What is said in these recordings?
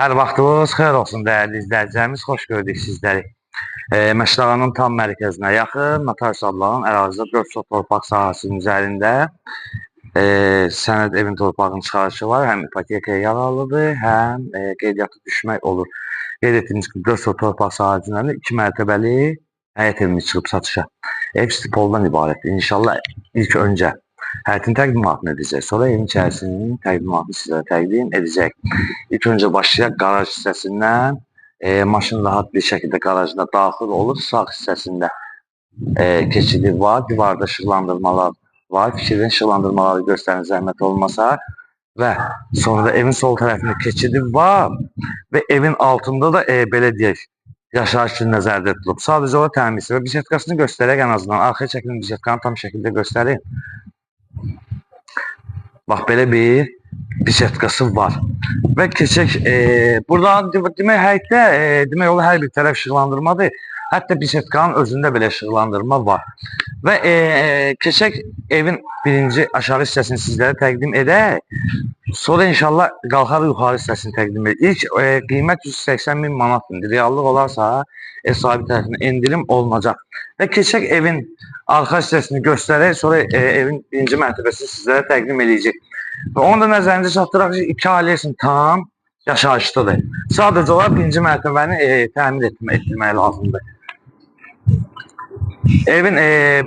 Hər vaxtınız xeyir olsun dəyərli izləyicilərimiz. Xoş gördük sizləri. Məşdağanın tam mərkəzinə yaxın, notarius adlanan ərazidə 4 sot torpaq sahəsinin üzərində sənəd evin torpağının çıxarışı var. Həm ipotekaya yararlıdır, həm qeydiyyata düşmək olur. Qeyd etdiyimiz kimi 4 sot torpaq sahəsinin üzərində 2 mərtəbəli həyət evimiz çıxıb satışa. Ev stipoldan ibarətdir. İnşallah ilk öncə həyətin təqdimatını edəcək. Sonra evin içərisinin təqdimatını sizlərə təqdim edəcək. İlk öncə başlayaq qaraj hissəsindən. Maşın rahat bir şəkildə qarajına daxil olur. Sağ hissəsində keçidi var. Divarda işıqlandırmalar var. Fikirlərin işıqlandırmaları göstərin zəhmət olmasa. Və sonra da evin sol tərəfində keçidi var. Və evin altında da belə deyək, yaşayış üçün nəzərdə tutulub. Sadəcə olaraq təmirsi və bisetkasını göstərək ən azından. Arxaya çəkilin bisetkanı tam şəkildə göstərin. Bax belə bir bisetkası var. Və keçək buradan demək həyətdə demək olar hər bir tərəf işıqlandırmadır. Hətta bisetkanın özündə belə işıqlandırma var. Və keçək evin birinci aşağı hissəsini sizlərə təqdim edək. Sonra inşallah qalxarıq yuxarı hissəsini təqdim edək. İlk qiymət 180 min manatdır. Reallıq olarsa ev sahibi tərəfindən endirim olunacaq. Və keçək evin arxa hissəsini göstərək, sonra evin birinci mərtəbəsini sizlərə təqdim edəcək. Və onu da nəzərinizə çatdıraq ki, iki ailə üçün tam yaşayışlıdır. Sadəcə olaraq birinci mərtəbəni təmir etdirmək lazımdır. Evin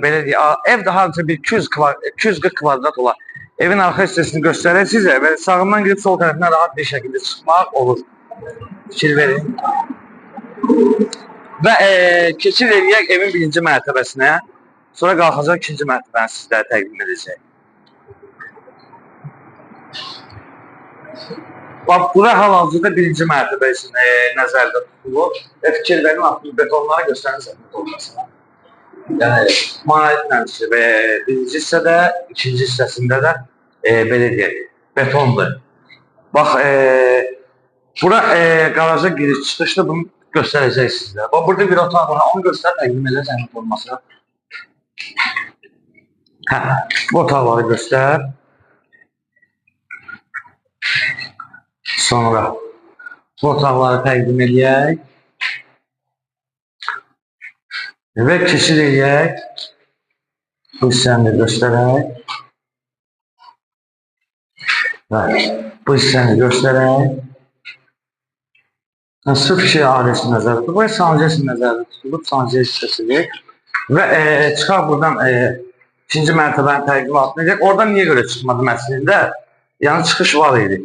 belə deyək, ev də hardasa bir 240 kvadrat olar. Evin arxa hissəsini göstərək sizə və sağından girib sol tərəfindən rahat bir şəkildə çıxmaq olur. Fikir verin. Və keçid eləyək evin birinci mərtəbəsinə. Sonra qalxacaq ikinci mərtəbəni sizlərə təqdim edəcək. Bax, bura hal-hazırda birinci mərtəbə üçün nəzərdə tutulur. Və fikir verin, artıq betonları göstərin zəhmət olmasa. Yəni, monolitlə və birinci hissədə, ikinci hissəsində də belə deyək, betondur. Bax, bura qaraja giriş çıxışdır, bunu göstərəcək sizlərə. Bax, burada bir otaq var, onu göstər, təqdim elə zəhmət olmasa. Hə, bu otaqları göstər. Sonra bu otaqları təqdim eləyək. Və keçid eləyək. Bu hissəni də göstərək. Və bu hissəni göstərək. Yəni, sırf şey ailesi nəzərdə tutulub. Buraya sancı nəzərdə tutulub, sancı hissəsidir. Və çıxaq buradan ikinci mərtəbənin təqdimatını edək. Oradan niyə görə çıxmadım əslində? Yəni çıxış var idi.